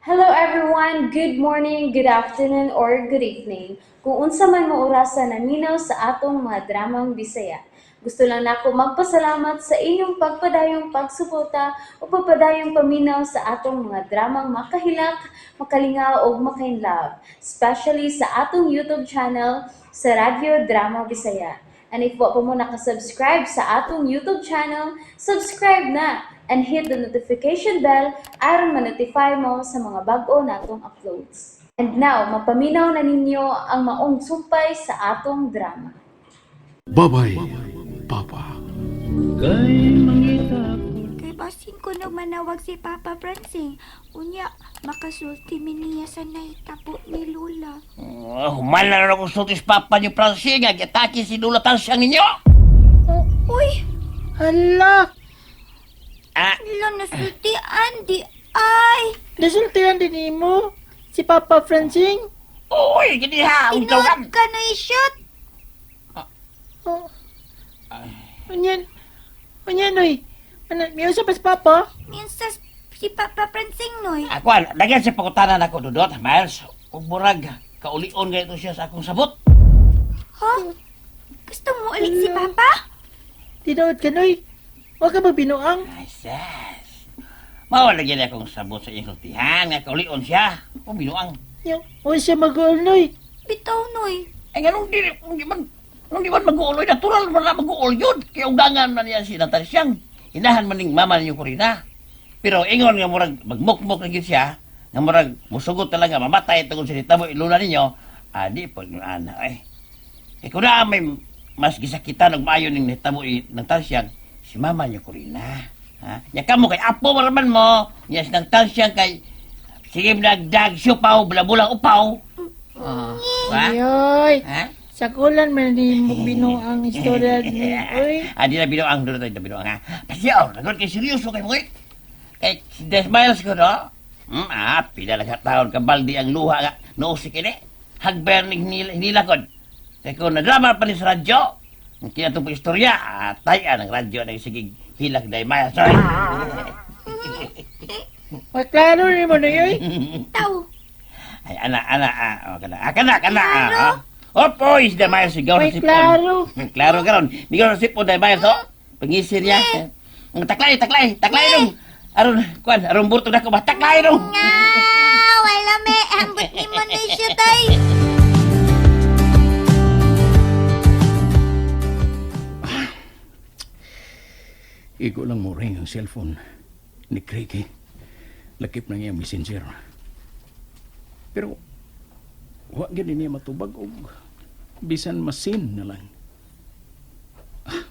Hello everyone! Good morning, good afternoon, or good evening. Kung unsa man mo orasa naminaw sa atong mga dramang Bisaya. Gusto lang nako magpasalamat sa inyong pagpadayong pagsuporta o pagpadayong paminaw sa atong mga dramang makahilak, makalingaw ug makainlove, especially sa atong YouTube channel sa Radyo Drama Bisaya. And if wa pa mo nakasubscribe sa atong YouTube channel, subscribe na and hit the notification bell aron ma-notify mo sa mga bag-o natong uploads. And now, mapaminaw na ninyo ang maong sumpay sa atong drama. Bye-bye, Papa. Kay basin ko nung manawag si Papa Francing. Unya, makasulti mi niya sa nahitabo ni Lola. Oh, human na rin akong sultis papa niyo, Francine, nga gitaki si Lula Tansyang ninyo. Oh, uy, Hala! Ah, Lola, nasulti Andy. Ay, Nasultihan din mo si Papa Francing. Uy, gini ha, ang tinood tawagan. ka na i-shoot. Oh. Unyan. Unyan, oy. Ano, may usap pa si Papa? Minsan si Papa Francing, noy. Ako, daghan sa pangutanan ako, Dudot, Miles, ug murag, kaulion ganito siya sa akong sabot. Ha? Gusto mo ulit si Papa? Tinood ka, noy. Huwag ka magbinuang. Ay, sas. Mawala gini akong sabot sa iyong sultihan, nga kaulion siya. O binuang. Yung, huwag siya mag-uol, noy. Bitaw, noy. Ay, nga, nung di man mag-uuloy, natural man na mag-uul yun. Kaya ugangan man niya si Natalsyang. Inahan man ning mama ninyo Corina. Pero ingon nga murag magmukmok na gyud siya, nga murag musugot talaga, mamatay tungod sa nitabo ilula ninyo, adi pag ana ay. Kaya kung na may mas gisakitan og maayo ning nitabo Natalsyang, si mama niyo Corina. Ha? Nya kamo kay apo man mo, nya si Natalsyang kay sige nagdag siupaw, bulabulang upaw. Oh, ha? Ayoy. Ha? Sakulan man ni mo binuang istorya ni. Oy. Ah, di na binuang, doon tayo na binuang, ha? Pasyaw, nagot kay seryoso kay mo, eh. Kay si Des Miles ko, no? Pila lang ka taon, kabaldi ang luha nga, nousik ini. Hagber ni hinilakod. Kay kung nadrama pa ni sa radyo, ang kinatong istorya, tayan ang radyo na sige hilak Des Miles, oy. May klaro ni mo, noy, oy. Taw. Ay, ana, ana, oh, kana, kana, kana, ah. Op, oy, si Des Miles, sigaw sa May sipon. klaro. Klaro karon. Migaw sa sipon Des Miles, oh. Pangisir niya. Ang taklay, taklay, taklay nung. Aron, kuan, aron burto na ko ba? Taklay nung. Nga, wala me. Ambot ni mo na i-shoot, ay. Igo lang mo ring ang cellphone ni Craig eh. Lakip na niya messenger. Pero, wa gyud niya matubag og bisan masin na lang.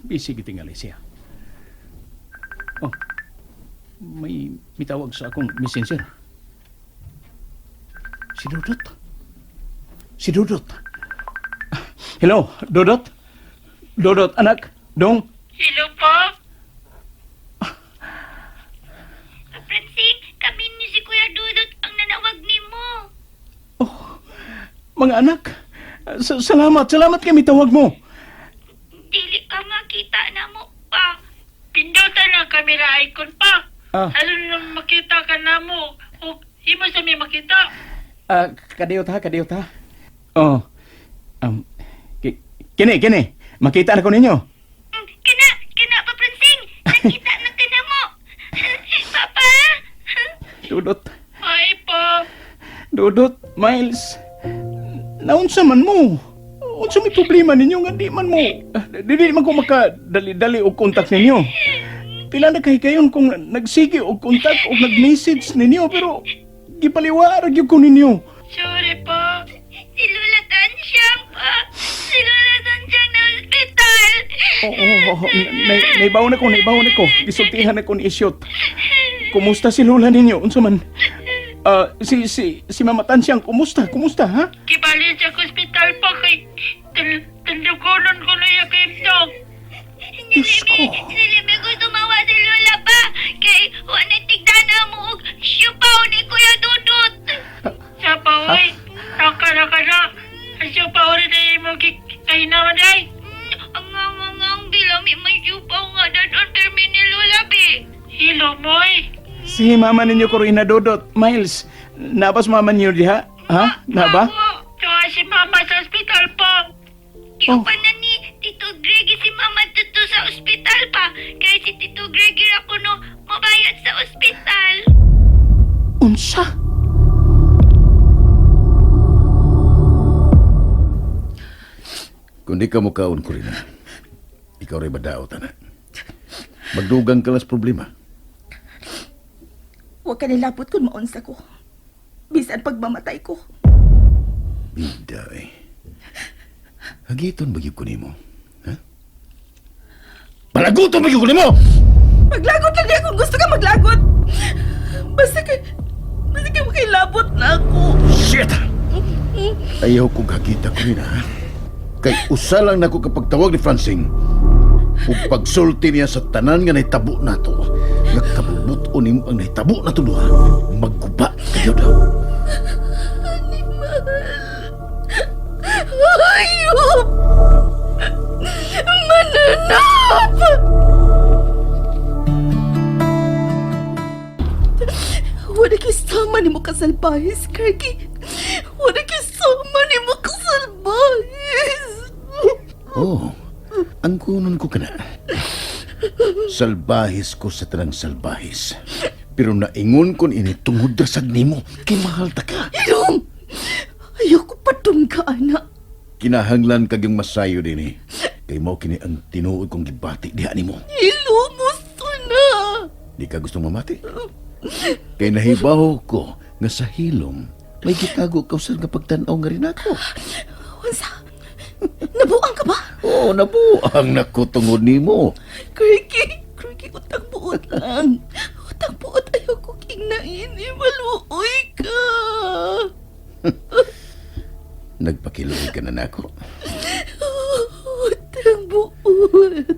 Busy gitingali siya. Oh, may mitawag sa akong messenger. Si Dudot. Si Dudot. Hello, Dudot? Dudot, anak. Dong. Hello po. Francing, kami ni si Kuya Dudot ang nanawag ni mo. Mga anak, salamat, salamat kay mitawag mo. Dili ka makita na mo pa. Pindutan ang camera icon pa. Ah. Aron nang makita ka na mo. O imo sa may makita. Kadiyot ha, kadiyot ha. Oh, kini, kini, makita na ko ninyo. Kana, kana pa, Francing. Nakita na ka na mo. Papa! Dudot, Ay po. Dudot, Miles, naunsa man mo? Unsa may problema ninyo nga di man mo, di man ko makadali-dali og kontak ninyo. Pila na kay kayon kung nagsige og kontak og nag-message ninyo pero gipaliwara gyud ko ninyo. Sorry po. Si Lola Tansyang pa. Si Lola Tansyang na ospital. Oo, naibaw na ko, naibaw na ko. Gisultihan na ko ni Isyot. Kumusta si Lola ninyo? Unsa man? Si Mama Tansyang, kumusta? Kumusta, ha? Kibali sa ospital pa kay tandukonon ko na iya kay dog. Diyos ko. Nilimi ko tumawa si Lola pa. Kay wala tigdan na mo og siupaw ni Kuya Dudut. Sa pa oy. Taka na ka na. Ang siupaw rin ay mo kahinaman ay. Ang ang ang bilami may siupaw nga dadon permi ni Lola be. Hilo mo ay. Si mama ninyo Corina Dodot, Miles. Nabas mama ninyo diha? Ha? Na ba? Tuwa si Mama sa ospital pa. Oh. Iupan na ni Tito Greggy si Mama dito sa ospital pa. Kaya si Tito Greggy ra kuno mabayad sa ospital. Unsa? Kung di ka mukaon ko rin, ikaw rin madaot, ana. Magdugang ka lang sa problema. Huwag ka nilapot kung maunsa ko. Bisan pagmamatay ko. Bida, eh. Hagiton ba gyud ko nimo? Ha? Palaguton ba gyud ko nimo? Maglagot lang niya kung gusto ka maglagot. Basta kay... Basta kay makilabot na ako. Shit! Ayaw kong hagita ko rin, ha? Kay usa lang nako kapag tawag ni Francing ug pagsulti niya sa tanan nga nahitabo nato, nga kabubut-on nimo ang nahitabo nato duha, magguba kayo daw. Ayop! Mananap! Wala kisama ni mo kasalbahis, Kirky. Wala kisama ni mo kasalbahis. Oh, ang kunon ko kana. Salbahis ko sa tanang salbahis. Pero naingon kon ini tungod ra sad nimo kay mahal ta ka. Ilong! Ayoko padung ka, anak. Kinahanglan kag yung masayo dinhi. Kay mao kini ang tinuod kong gibati diha nimo. Ilumos na. Di ka gustong mamati? Kay nahibaw ko nga sa hilom may gitago ka usab nga pagtan-aw nga rin ako. Unsa? Nabuang ka ba? Oo, nabuang nako tungod nimo. Kirky, Kirky, utang buot lang. Utang buot, ayaw ko kingnain. Eh, maluoy ka. Nagpakiluoy ka na nako. Utang buot.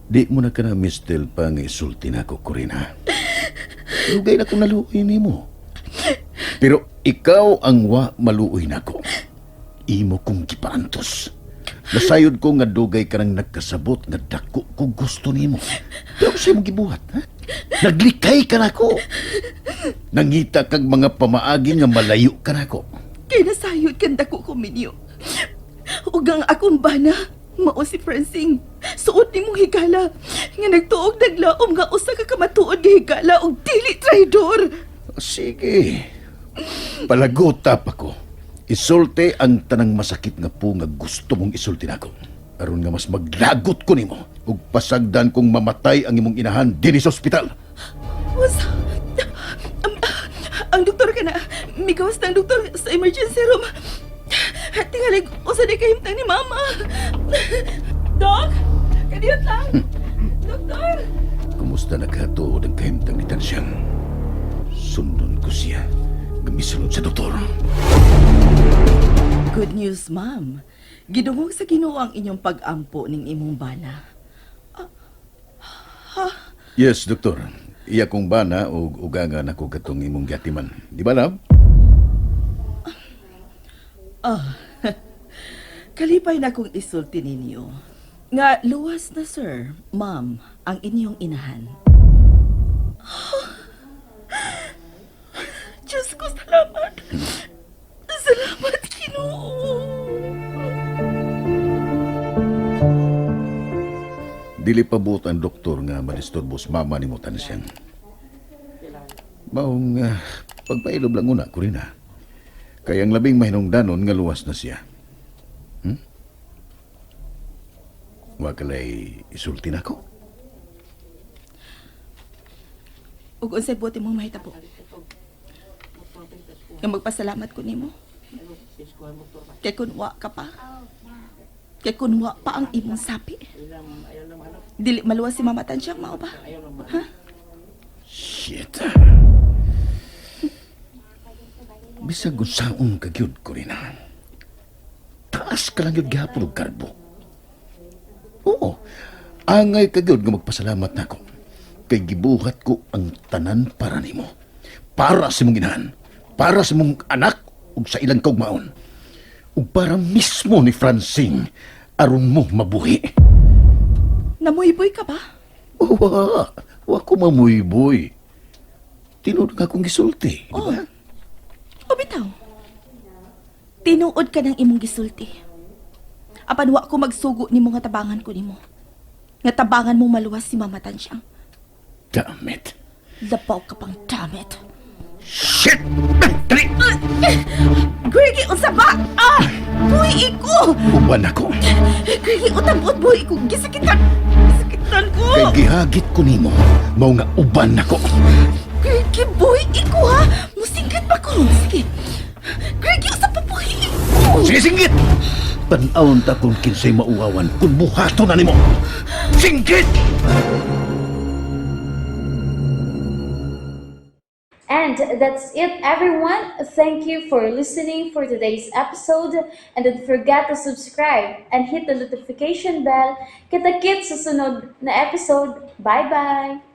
Di mo na ka na mistel pa nga isulti na ako, Corina. Lugay na kong naluoy nimo. Pero ikaw ang wa maluoy nako. Imo kong gipaantos. Nasayod ko nga dugay ka nang nagkasabot nga dako ko gusto nimo. Pero sa imong gibuhat, ha? Naglikay ka nako. Nangita kag mga pamaagi nga malayo ka nako. Kay nasayod kang dako ko minyo. Ug ang akong bana, mao si Francine. Suot ni mong higala. Nga nagtuog naglaom nga usa ka kamatuod nga higala ug dili traidor. Sige. Palagutap ako. Isulte ang tanang masakit nga po nga gusto mong isulti nako. Aron nga mas maglagot ko nimo ug pasagdan kong mamatay ang imong inahan dinhi sa ospital. Unsa? Ang, ang doktor ka na. Migawas ng doktor sa emergency room. Tingalig, usa di kahimtang ni mama. Dok! Kadiyot lang! Doktor! Kumusta nagkatuod ang kahimtang ni Tansyang? Sundon ko siya. Gamisulod sa doktor. Good news, ma'am. Gidungog sa Ginoo ang inyong pag-ampo ning imong bana. Yes, doktor. Iya kong bana ug uganga nako katong imong giatiman. Di ba, love? Kalipay na kong isulti ninyo. Nga luwas na, sir, ma'am, ang inyong inahan. Diyos ko, salamat. Salamat, Ginoo. Dili pa buot ang doktor nga madisturbo sa mama ni mo Tansyang. Maong pagpailob lang una ko rin ha. Kaya ang labing mahinungdanon nga luwas na siya. Hmm? Wa kalay isulti na ko. Ug unsay buot imong mahitabo? Nga magpasalamat ko nimo. Kay kun wa ka pa. Kay kun wa pa ang imong sapi. Dili maluwas si Mama Tansyang mao ba? Ha? Shit. Bisag unsaon ka gyud ko rin ha. Taas ka lang gyud gihapon og garbo. Oo. Angay ka gyud nga magpasalamat nako. Kay gibuhat ko ang tanan para nimo. Para sa imong inahan, para sa imong anak ug sa ilang kaugmaon. Ug para mismo ni Francine aron mo mabuhi. Namuyboy ka ba? Wa, wa ko mamuyboy. Tinuod nga akong gisulti, di ba? O bitaw. Tinuod ka ng imong gisulti. Apan wa ko magsugo nimo nga tabangan ko nimo. Nga tabangan mo maluwas si Mama Tansyang. Damn it. Labaw ka pang damn it. Shit! Dali! Greggy, unsa ba? Ah! Buhi ko! Uban ako. Greggy, utabot buhi ko. Gisakitan. Gisakitan ko. Kay gihagit ko nimo, mao nga uban ako. Greggy, buhi ko ha. Musingkit pa ko. Sige. Greggy, unsa pa buhi ko? Sige, singgit! Tan-awon ta kung kinsay mauwawan kung buhato na nimo. Singgit! And that's it, everyone. Thank you for listening for today's episode. And don't forget to subscribe and hit the notification bell. Kita-kits sa sunod na episode. Bye-bye!